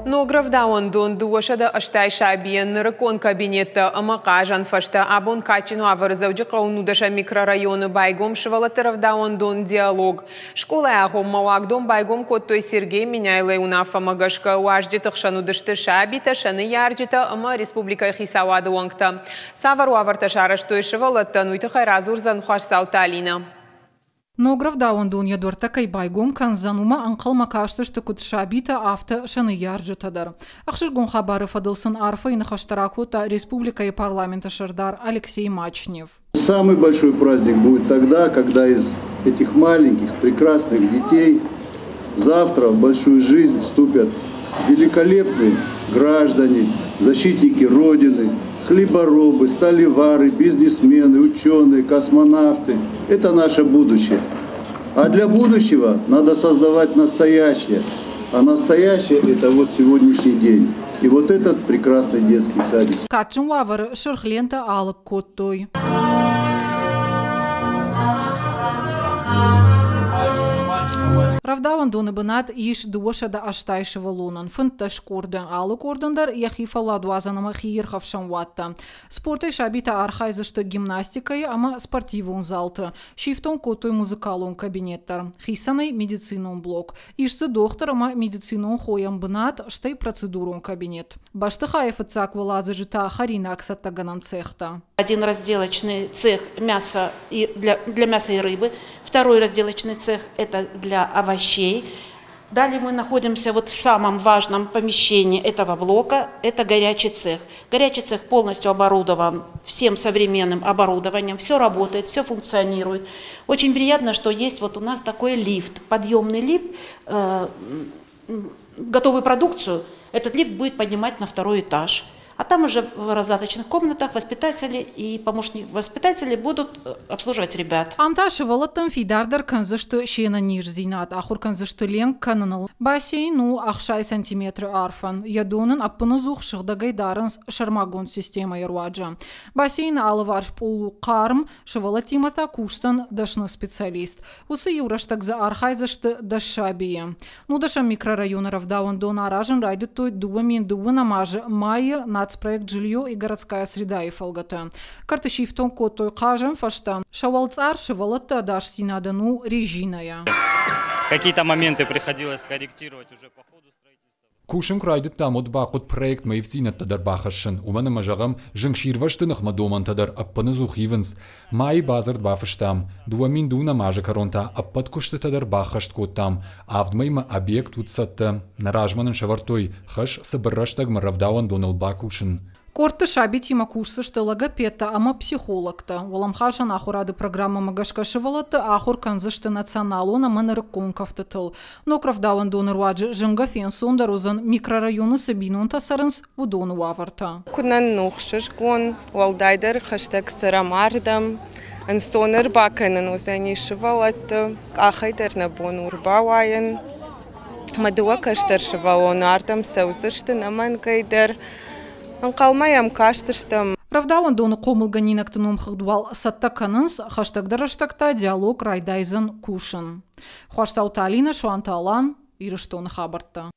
Ног рӕвдауӕндон 280 сабийӕн нырыккон кабинеттӕ ӕмӕ хъазӕн фӕзтӕ. Абон кадджын уавӕры Дзӕуджыхъӕуы нудӕсӕм микрорайоны байгом сывӕллӕтты рӕвдауӕндон «Диалог». Скъолайы агъоммӕ уагдон байгом кодтой Сергей Меняйлойы уынаффӕмӕ гӕсгӕ. Уазджыты хсӕн уыдысты сабитӕ, сӕ ныййарджытӕ ӕмӕ республикӕйы хицауады уӕнгтӕ. Цавӕр уавӕртӕ сарӕзтой сывӕллӕттӕн, уый тыххӕй радзурдзӕн Хуасдзауты Алинӕ. Ног рӕвдауӕндон йӕ дуӕрттӕ кӕй байгом кӕндзӕн, уымӕ ӕнхъӕлмӕ кастысты куыд сабитӕ, афтӕ сӕ ныййарджытӕ дӕр. Ӕхсызгон хабары фӕдыл сын арфӕйы ныхӕстӕ ракодта республикӕйы парламенты сӕрдар Алексей Мачнев. Самый большой праздник будет тогда, когда из этих маленьких прекрасных детей завтра в большую жизнь вступят великолепные граждане, защитники Родины, хлеборобы, сталевары, бизнесмены, ученые, космонавты. Это наше будущее. А для будущего надо создавать настоящее. А настоящее – это вот сегодняшний день. И вот этот прекрасный детский садик. Кадджын уавӕры сырх лентӕ алыг кодтой. Рӕвдауӕндоны бынат ис 280 сывӕллонӕн, 15 къорды. Алы къордӕн дӕр йӕхи фӕлладуадзӕн ӕмӕ хиирхӕфсӕн уаттӕ. Спортӕй сабитӕ архайдзысты гимнастикӕйы ӕмӕ спортивон залты. Сифтонг кодтой музыкалон кабинет дӕр. Хицӕнӕй медицинон блок. Ис дзы дохтыр ӕмӕ медицинон хойӕн бынат, стӕй процедурон кабинет. Бӕстыхайы фыццаг уӕладзыджы та хӕринаг цӕттӕгӕнӕн цехтӕ. Один разделочный цех мяса и для мяса и рыбы, второй разделочный цех – это для овощей. Далее мы находимся вот в самом важном помещении этого блока – это горячий цех. Горячий цех полностью оборудован всем современным оборудованием, все работает, все функционирует. Очень приятно, что есть вот у нас такой лифт, подъемный лифт, готовую продукцию этот лифт будет поднимать на второй этаж. А там уже в раздаточных комнатах воспитатели и помощники воспитателей будут обслуживать ребят. Ам та сывӕллӕттӕн фидардӕр кӕндзысты се нӕниздзинад, ахуыр кӕндзысты ленк кӕныныл. Бассейн у 60 сантиметры арфӕн. Йӕ дон ын ӕппынӕдзух сыгъдӕгӕй дарынц сӕрмагонд системӕйы руаджы. Бассейны алыварс пъол у хъарм, сывӕллӕттимӕ та кусдзӕн дӕсны специалист. Уыцы иу рӕстӕг дзы архайдзысты 10 сабийы. Нудӕсӕм микрорайоны рӕвдауӕндон аразын райдыдтой 2002 азы майы нацпроект «Жилье и городская среда»-йы фӕлгӕты. Кӕрты сифтонг кодтой хъазӕн фӕзтӕ. Сӕ уӕлцъар сывӕллӕтты ӕдасдзинадӕн у резинӕйӕ. Какие-то моменты приходилось корректировать уже по ходу строительства. Кусын куы райдыдтам, уӕд бахъуыд проектмӕ ивддзинӕдтӕ дӕр бахӕссын, уымӕн ӕмӕ, зӕгъӕм, зынгсирвӕзты ныхмӕ домӕнтӕ дӕр ӕппынӕдзух ивынц. Майы бадзырд бафыстам, 2002 азы кӕрон та ӕппӕт куыстытӕ дӕр баххӕст кодтам. Авд мӕймӕ объект уыд цӕттӕ. Нӕ размӕ нын сӕвӕрдтой хӕс цыбыр рӕстӕгмӕ рӕвдауӕндоныл бакусын. Къордты сабитимӕ кусдзысты логопедтӕ ӕмӕ психологтӕ. Уӕлӕмхасӕн ахуырады программӕмӕ гӕсгӕ сывӕллӕтты ахуыр кӕндзысты националон ӕмӕ нырыккон кӕфтытыл. Ног рӕвдауӕндоны руаджы зынгӕ фенцондӕр уыдзӕн микрорайоны цы бинонтӕ цӕрынц, уыдоны уавӕртӕ. Куы нӕ нын у ӕхсызгон, уӕлдайдӕр хӕстӕг цӕрӕм ардӕм, ӕнцон ӕрбакӕнын уыдзӕни сывӕллӕтты, къахӕй дӕр нӕ бон у ӕрбауайын. Мӕ дыууӕ кӕстӕр сывӕллоны ардӕм цӕудзысты ӕнӕмӕнгӕй дӕр. Ӕнхъӕлмӕ йӕм кастыстӕм. Рӕвдауӕндоны хъомылгӕнинӕгты номхыгъд уал цӕттӕ кӕнынц, хӕстӕгдӕр рӕстӕг та диалог райдайдзӕн кусын. Хуасдзауты Алинӕ, Суанты Алан, Ирыстоны хабӕрттӕ.